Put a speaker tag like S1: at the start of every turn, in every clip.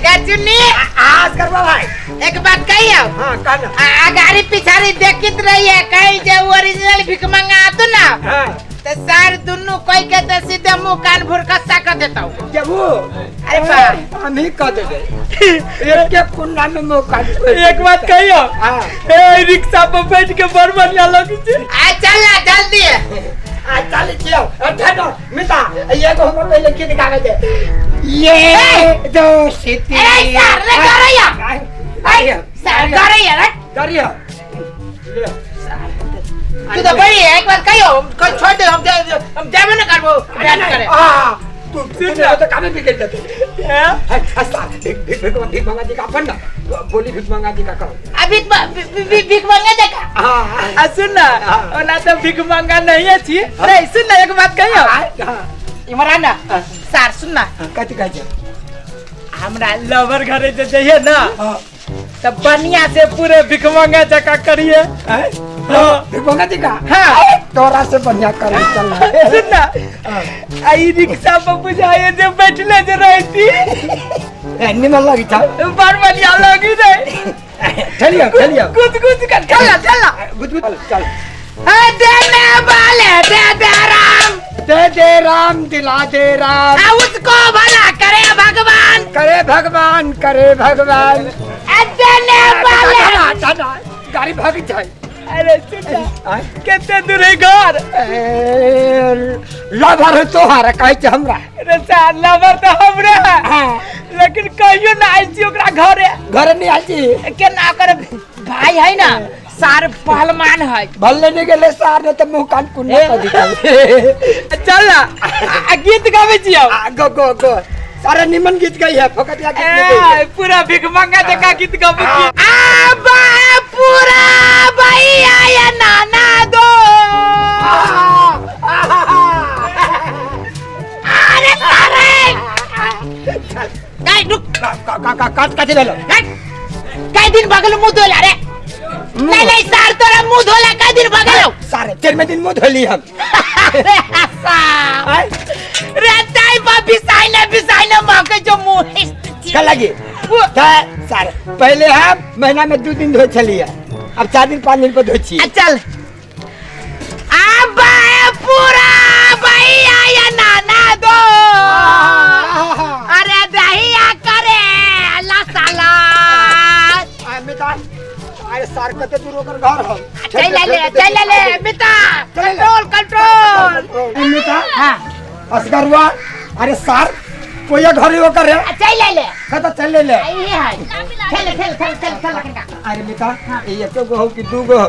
S1: गचुनी
S2: आज करवा भाई।
S1: एक बात कहियो।
S2: हाँ कहना।
S1: आ गाड़ी पिछाड़ी देखित रही है कहीं जे ओरिजिनल भिख मंगा आतो ना।
S2: हाँ।
S1: तो सार दुन्नू कोई के तो सीधे मुंह कान भुरकस्सा कर देता हूँ।
S2: जब वो
S1: अरे बा
S2: हम ही कर देते एक के कुंडा में मुंह कान।
S3: एक बात कहियो।
S2: हाँ।
S3: ए रिक्शा पर बैठ के बड़ बढ़िया लगी छे।
S1: आ चल ना जल्दी।
S2: आ चल छियो ठहरो मिता ये को हम पहले गीत गावे दे। ये दोस्ती।
S1: अरे सर ले करैया। अरे सर करैया रे
S2: करियो।
S1: तू तो बड़ी है एक बात कहियो कल छोड़ दे हम जाबे ना करबो बयान करे।
S2: हां तू सुन तो कामे बिगड़ जाते हैं। अच्छा भीख भीख भीख मंगा जी का अपन ना बोली भीख मंगा जी का करो।
S1: अभी भीख मंगा जी का।
S2: हां
S3: आ सुन ना ओना तो भीख मंगा नहीं अछि। अरे सुन ना एक बात कहियो।
S1: इमरान ना सर सुन ना।
S2: कथि कहै छै?
S3: हमरा लवर घरे जे जइए ना तब बढ़िया से पूरे भीख मंगा जका करिए।
S2: भीख मंगा जी का।
S3: हाँ
S2: तोरा से बढ़िया कर चल।
S3: सुन ना आई रिक्शा पर बुझाए जे बैठले जे रहती
S2: निमन लगी था
S3: बड़ बढ़िया लगी रे।
S2: चलियो चलियो
S3: कुछ कुछ कर चल चल
S2: गुज गुज चल।
S1: देने वाले दे दे राम
S2: दे दे राम दिला दे राम
S1: उसको भला करे भगवान
S2: करे भगवान करे भगवान।
S1: देने वाले
S2: गाड़ी भाग जाए।
S3: अरे सुन कितने दूर है घर?
S2: लवर तोहार कहै छै हमरा।
S3: अरे सार लवर तो हमरे है लेकिन कहियो ना आइ छी ओकरा घरे।
S2: घरे नहीं आइ छी
S1: केना ओकर भाई है ना सार पहलवान है।
S2: भले नहीं गेले सार ने त मुंह कान कुन्ना कर दिता।
S3: चल ना गीत गाबै छी अब।
S2: गो गो गो सारा निमन गीत गई है फकतिया गीत नहीं गई है।
S3: पूरा भीख मंगा जका गीत गाबै छी।
S1: आ बा पूरा भैया या नाना दो। अरे सारे काय रुक
S2: का का का काट काट ले लो।
S1: काय दिन बगल मुंह धोला रे? नहीं नहीं सार तोरा मुंह धोला काय दिन बगल?
S2: सारे 4 दिन मुंह धोली हम।
S1: अरे रे ताई बा बिसाइले बिसाइले माके जो मुंह
S2: का लगी सारे पहले हम महीना में 2 दिन धोइ छलिए अब 4 दिन 5 दिन पर धोइ छी।
S1: चल अब पूरा भैया या नाना दो। अरे दहिया करे ला साला।
S2: अरे सार कते दूर ओकर घर हो।
S1: चल ले मिता कंट्रोल कंट्रोल
S2: मिता।
S1: हां
S2: असगरवा अरे सार कोई घर ओकर है।
S1: चल ले
S2: कत चल ले
S1: ये है चल चल चल चल चल
S2: अरे मिता ये एक गो हो कि दू गो हो?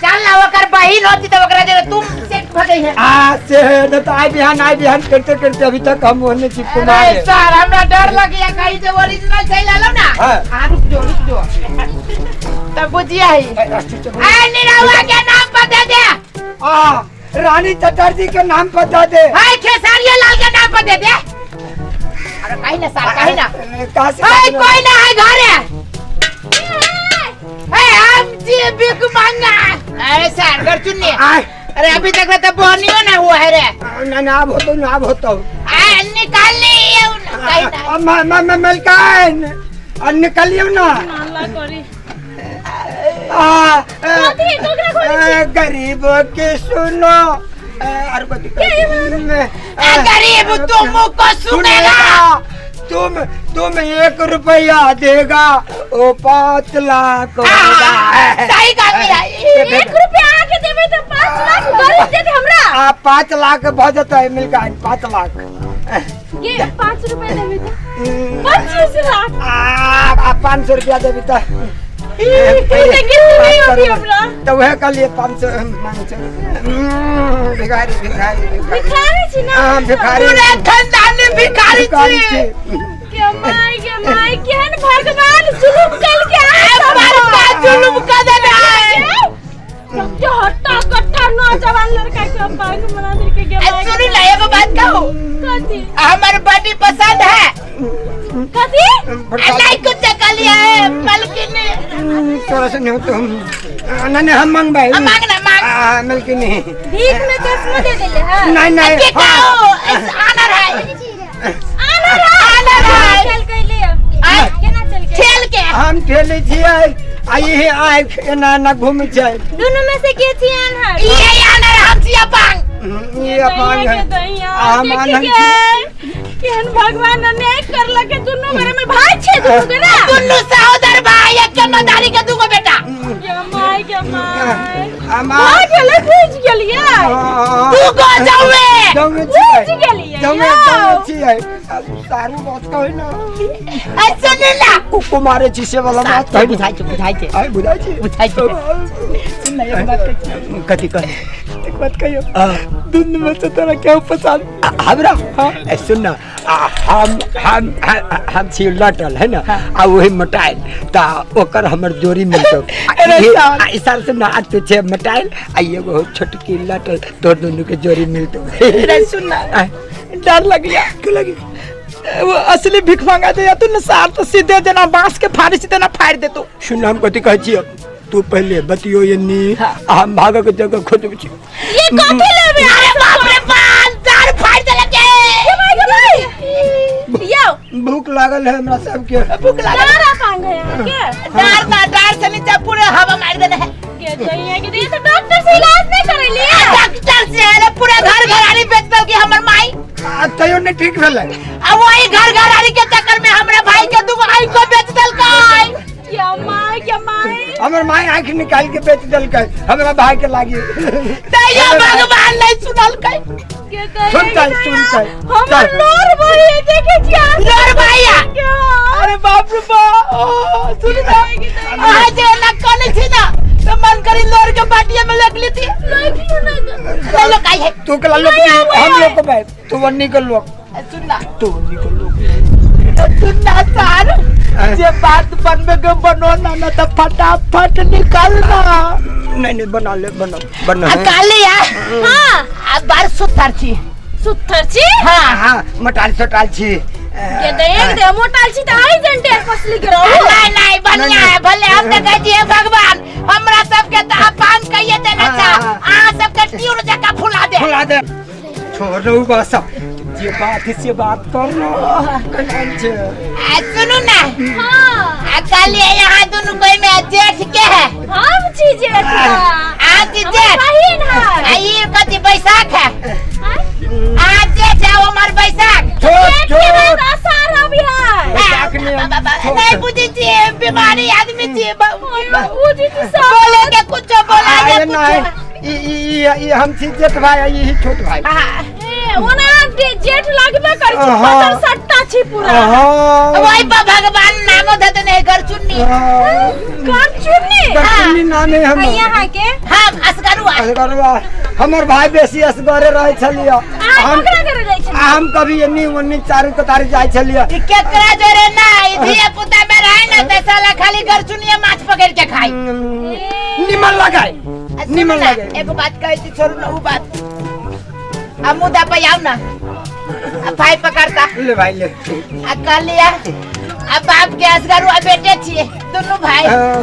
S1: चल ना ओकर बहिन होती तो ओकरा जे तुम सेट भ गई है।
S2: आ से न तो आई बिहान करते करते अभी तक हम ओने चिपको मारे।
S1: अरे सर हमरा डर लगिया कहीं जे ओरिजिनल चल आलो ना। हां रुक जो तब बुझिया है। ए निरहुआ के नाम पर दे दे।
S2: आ रानी चटर्जी के नाम पर दे दे।
S1: हाय खेसारी लाल के नाम पर दे दे। अरे कहीं ना सर कहीं ना
S2: कहां से
S1: कोई ना है घरे। ए हम जी भीख मांगा। अरे सर घर चुन्नी। अरे अभी तक तो बोनियो ना हुआ है रे।
S2: ना ना अब होतो ना अब होतो।
S1: आ निकाल ली कहीं ना।
S2: मैं मैं मलकान और निकलियो ना।
S4: अल्लाह करी।
S2: आ
S4: कथी
S2: गरीब के सुनो और
S1: गरीब तुमको सुनेगा।
S2: तुम 1 रुपया देगा वो 5 लाख होगा।
S1: सही कहा।
S4: 1 रुपया आके देबे तो 5 लाख गरीब दे दे हमरा।
S2: आ 5 लाख भ जतै मिलका 5 लाख।
S4: ये 5 रुपया देबे तो 25 लाख।
S2: आ 500 रुपया देबे तो तो वह कल ये 500 भिखारी भिखारी
S4: भिखारी छी ना।
S2: हां भिखारी
S1: पूरे खानदान में भिखारी छी।
S4: के माय केहन भगवान जुलुम कल के आए
S1: बड़का जुलुम कर देना है।
S4: जो हट्टा कट्टा नौजवान लड़का के पांग मना दे के गया।
S1: सुन ना एगो बात कहूं।
S4: कथी?
S1: हमार बॉडी पसंद है।
S4: कथी?
S1: नहीं कुछ कलिया है मलकिन
S2: थोड़ा सा नहीं तो नहीं नहीं हम मांग भाई
S1: मांग ना मांग
S2: मलकिन नहीं
S4: भीख में चश्मा दे देले हां।
S2: नहीं नहीं
S1: के कहो आनर है आनर है आनर है
S4: चल कैले
S2: चलै छियै आ इहे आँखि एना एना घूमै छै।
S4: दुनू में से के छी आन्हर?
S1: ये आनर, हम छी अपांग।
S2: ई अपांग है। आ हम आन्हर छी।
S4: केहन भगवान अन्याय करलक के दुनू घरे में भाई छे दुनू के ना?
S1: दुनू सहोदर भाई, एक के मदारी के दूगो बेटा।
S4: के माय के my.
S2: आ
S4: भाई गेलै, बुझ गेलियै।
S1: दूगो जौवे।
S2: जौवे छियै।
S4: बुझ गेलियै।
S2: जौवे
S4: यौ।
S2: जौवे छियै। आ सारू बात कहै ना।
S1: आ सुनू ना।
S2: कुक्को मारे छी से वाला बात कहै।
S1: बुझाइ छै, बुझाइ छै।
S2: आइ बुझाइ छी।
S1: बुझाइ छै।
S3: सुन ना, एक बात कहै छी।
S2: कथी कही?
S3: एक बात कहियो, दुनू में से तोरा केहू पसंद?
S2: हमरा? ए, सुन ना, आ, हम हम हम हम छी लटल है ना, आ वही मोटाइल, त ओकर हमर जोड़ी मिलतो।
S3: अरे साल।
S2: आ ई साल सुन ना, आ तू छे मोटाइल आ एगो हो छोटकी लटल, तोर दुनू के जोड़ी मिलतो।
S3: अरे सुन ना, डर लगिया।
S2: क्यों लगी?
S3: वो असली भीख मांगा दे या तू न सार तो सीधे जना बांस के फाड़ी सीधे ना फाड़ दे तू।
S2: सुन, हम कथी कहै छियै, तू पहले बतियो यन्नी, आ हम भागक जगह खोजब छी।
S4: ये कथी लेबे?
S1: अरे बाप रे बाप, दार फाड़ देलक के।
S4: के भाई के भाई यौ।
S2: भूख लागल है हमरा सबके।
S1: भूख लागल।
S4: डार अपांग है यहाँ के?
S1: डार ना, डार से नीचे पूरे हवा मार देने है।
S4: के दैया के दैया, तो डॉक्टर से इलाज नहीं करेलिए?
S1: डॉक्टर से अरे पूरे घर घरारी बेच देल के हमर माई।
S2: आ तैयो नहीं ठीक भेलै।
S1: आ वही घर घरारी के चक्कर में हमरा भाई के दूगो आँख को बेच देलकै।
S4: क्या माय क्या माय।
S2: हमर माय आँखि निकाल के बेच देलकै हमरा भाई के लागी।
S1: तैयो भगवान नहीं सुनलकै।
S4: के दैया
S2: सुनतै,
S4: के दैया,
S2: सुनतै।
S4: हमर
S2: चल।
S4: लोर भाई देखे छी।
S1: लोर भैया।
S3: अरे बाप रे बाप, ओ, सुन ना।
S1: आज ना कोने छी ना तो मन करी लोर के बाटिया में लग लेती। ले लो काई है।
S2: तू कला लोग नहीं, हम लोग को भाई, तू वन्नी के लोग।
S1: सुन ना।
S2: तू वन्नी के लोग।
S3: सुन ना सार, जे बात बनबे के बनो ना, ना तो फटाफट निकलना।
S2: नहीं नहीं, बना ले, बना बना।
S1: आ काली आ।
S4: हां।
S1: आ बार सुथर छी।
S4: सुथर छी?
S1: हां।
S2: हां, मोटाल सोटाल छी।
S4: के दैया के दैया, मोटाल छी त आई जंटे फसली के रहो।
S1: नहीं नहीं, बढ़िया है, भले हम तो कहै छियै भगवान हमरा सबके त अपांग कहिए देने छा, अहाँ सबके ट्यूर जकाँ फुला दे।
S2: फुला दे। छोड़ दो बस, जे बात है से बात कर लो। कल्याण छे।
S1: आ सुनू ना।
S4: हां।
S1: आ काली यहाँ दुनू कोई में जेठ के है?
S4: हम छी जेठ।
S1: आ छी
S4: हमर
S1: जेठ।
S4: बहिन है।
S1: आ ई कथी बैसाख है? आ जेठ है हमर बैसाख।
S2: छोड़
S4: जेठ के
S2: छोड़।
S4: बाद आषाढ़ अभी है।
S2: बैसाख में हम छोड़।
S1: नहीं बुझी छियै, बीमारी आदमी छियै,
S4: बुझी छी सब।
S1: बोले के कुछो बोला के
S2: आए नहीं,
S1: कुछो।
S2: ई ई ई ई हम छी जेठ भाई, आ ई छोट भाई।
S1: हाँ।
S4: ए, ओना जेठ लागबे करै छै,
S2: हाँ।
S4: पतर सट्टा छी पूरा।
S2: हाँ।
S1: वही पर भगवान नामो धते नहीं गरचुन्नी।
S2: हाँ।
S4: गरचुन्नी?
S2: गरचुन्नी नाम है हमर।
S4: आ यहाँ के?
S1: हम असगरुआ।
S2: असगरुआ। हमर भाई बेसी असगरे रहै छलियै।
S4: अहाँ
S2: हम
S4: ककरा घरे जाइ छलियै?
S2: हम कभी एन्नी ओन्नी चारू कतारी जाइ छलियै।
S1: ई केकरा जोरे ना, ई धिया पुता में रहे ना ते साला खाली गरचुनिया माछ पकड़ के खाई।
S2: निमन लगाई,
S1: आ सुनू
S2: निमन
S1: ना,
S2: लगाई।
S1: एगो बात कहै छी, छोड़ू ना ऊ बात। आ मुदा पे आउ ना, आ भाई पकड़ता।
S2: ले भाई ले।
S1: आ कहलिया, आ बाप के असगरुआ बेटे छियै दुनू भाई।
S2: हाँ।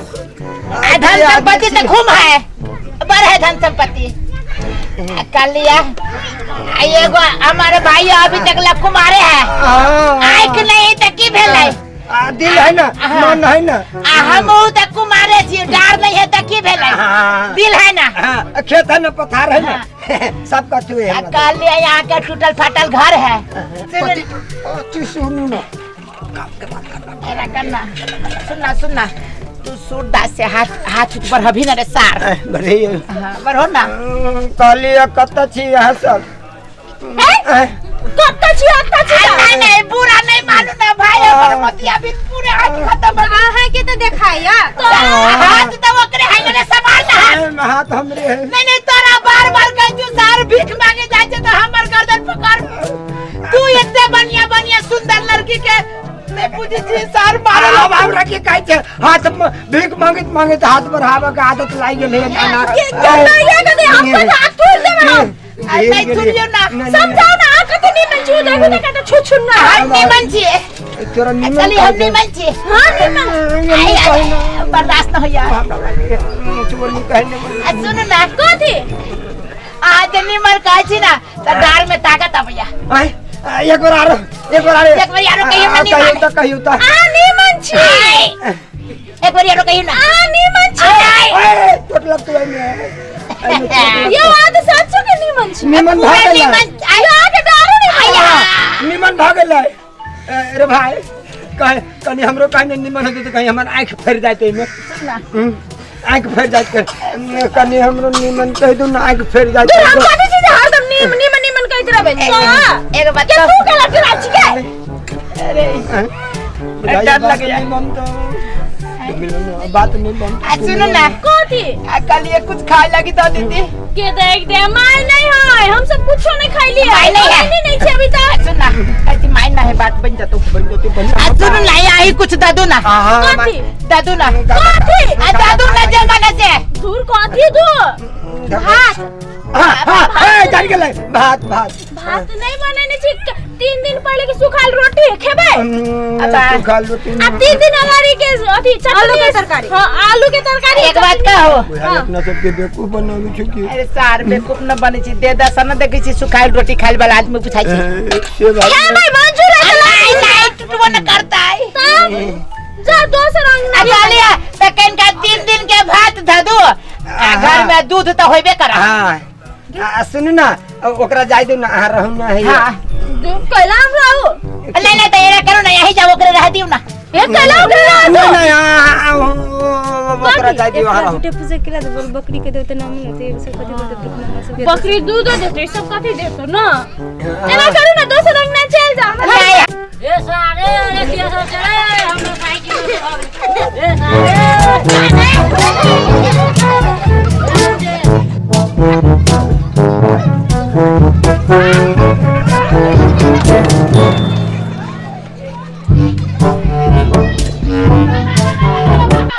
S1: आ धन संपत्ति तो खूब है, बड़ है धन संपत्ति। आ कहलिया, आ एगो हमारे भाई अभी तक ला कुमारे है।
S2: हाँ।
S1: आँख नहीं त की भेलै?
S2: आ दिल है ना, मन है ना।
S1: आ हम त कुमारे छियै, डार नहीं है त की भेलै?
S2: हाँ।
S1: दिल है ना।
S2: हाँ, खेत है ना, पथार है ना, सब कथु है।
S1: आ कहलिया यहाँ के टूटल फाटल घर है।
S2: तू सुनू ना,
S1: एना करना, सुनना सुनना, तू सूरदास से हाथ हाथ ऊपर हभी ना रे सार।
S2: बड़े।
S1: हाँ, बढ़ो ना।
S2: कहलिया कत छी यहाँ सब?
S4: कत्ता छी, अत्ता छी?
S1: आ, नहीं नहीं, बुरा नहीं मानू ना भाई, हमर मोतिया भी पूरे हाथ खत्म हो गेल।
S4: अहाँ के त देखाया।
S1: हाथ त ओकरे है ने, संभाल ना हाथ।
S2: हाथ हमरे है।
S1: नहीं नहीं, तोरा बार बार कहै छु सार भीख मांगे जाय छै त हमर गर्दन पकड़। तू एते बढ़िया बढ़िया सुंदर लड़की के नहीं बुझै छी सार मारल।
S2: अब हमरा के कहै छै हाथ भीख मांगैत मांगैत हाथ बढ़ाबऽ के आदत लागि गेल है।
S4: के दैया के दैया, हम तो हाथ तोड़ देबै हम।
S1: आ, नहीं सुनियो ना।
S4: समझाओ ना, अहाँ कते निमन छी, देखू त कते छुछुन ना।
S1: हम निमन छियै।
S2: तोरा निमन।
S1: चली, हम निमन छियै।
S4: हां, निमन।
S1: आई, आई, बर्दाश्त न होइया। आ सुनू ना।
S4: कथी?
S1: अहाँ जे निमन कहै छी ना त डार में ताकत अबैया।
S2: एक बार आरो, एक बार आरो।
S1: एक बार आरो कहियो ना।
S2: कहियो
S1: निमन।
S2: त, कहियो त।
S4: अहाँ निमन छी।
S1: आइ। एक बार यारो कहियो ना।
S4: आ नीमन छी।
S2: ए चोट लगतौ एहिमे, एहिमे चोट लगतौ।
S4: यो आ तऽ सच्चो के नीमन छी।
S2: निमन भऽ
S1: पूरा
S2: गेलै।
S1: निमन
S4: यो आ के दारू नहीं
S1: आया।
S2: निमन भऽ गेलै। अरे भाई कहे कनी हमरो कहीं नहीं निमन होते तो कहीं हमार आँख फेर जाते एहिमे। आँख फेर जाते, कनी हमरो निमन कह दू ना, आँख फेर जाते।
S4: तू हम कथी चीज हरदम नीम नीमन नीमन कहैत रहबै तो?
S1: एगो बात
S4: के
S1: कहू?
S4: तू केला डरा छी के?
S3: अरे डर लग जाए।
S2: निमन तो बात नहीं बन।
S1: आ सुनू ना।
S4: कथी?
S3: आ कल ये कुछ खाए लगी तो दीदी
S4: के देख दे माय नहीं है, हम सब कुछो नहीं खाइली है।
S1: माय नहीं है।
S4: नहीं नहीं छे अभी तक।
S1: सुन ना, ऐसी माय ना है बात बन जतो।
S2: बन जते बन।
S1: आ सुन ना, यही कुछ दादू ना।
S4: कथी?
S1: दादू ना।
S4: कथी?
S1: आ दादू ना जमाना से।
S4: दूर कथी दू? भात।
S2: हां हां, ए जान गेलै, भात भात।
S4: भात नहीं बनेने छी, 3 दिन पहले के सुखाल रोटी खेबै।
S2: सुखाल रोटी।
S4: आ 3 दिन अगाडि के अथी चटनी, आलू के तरकारी। हां आलू के तरकारी।
S1: एक बात कहो।
S2: बुझाइ अपना सबके बेवकूफ बनाबै छै की?
S1: अरे सार बेवकूफ न बनै छी, दे दस न देखै छी सुखायल रोटी खाइल वाला आदमी बुझाइ छै।
S2: से बात
S4: खेबै मंजूर है।
S1: नहीं नहीं टुटबो न करता है।
S4: तब जा दोसर अंगना।
S1: आ कहलिए त कनिका 3 दिन के भात धदू, आ घर में दूध त होइबे करा।
S2: हां आ सुनू ना, ओकरा जाय दू ना, अहाँ रहू ना है।
S1: हां
S4: कैला हम रहू?
S1: नहीं नहीं त एरा करू ना, यही जाओ ओकरे रह दियो ना।
S4: ए कैला ओकरे रह
S2: नहीं नहीं, ओकरा जाय दियो, अहाँ रहू।
S5: झूठे फूसे केला तो बोल बकरी के देते नाम नहीं होते, सब कथी बोलते भीख मंगा सब।
S4: बकरी दूध देते सब कथी देतो ना। एना करू ना दोसर अंगना चल जा।
S1: नहीं
S6: ए सारे अरे किया सब चले हम साइकिल ए सारे।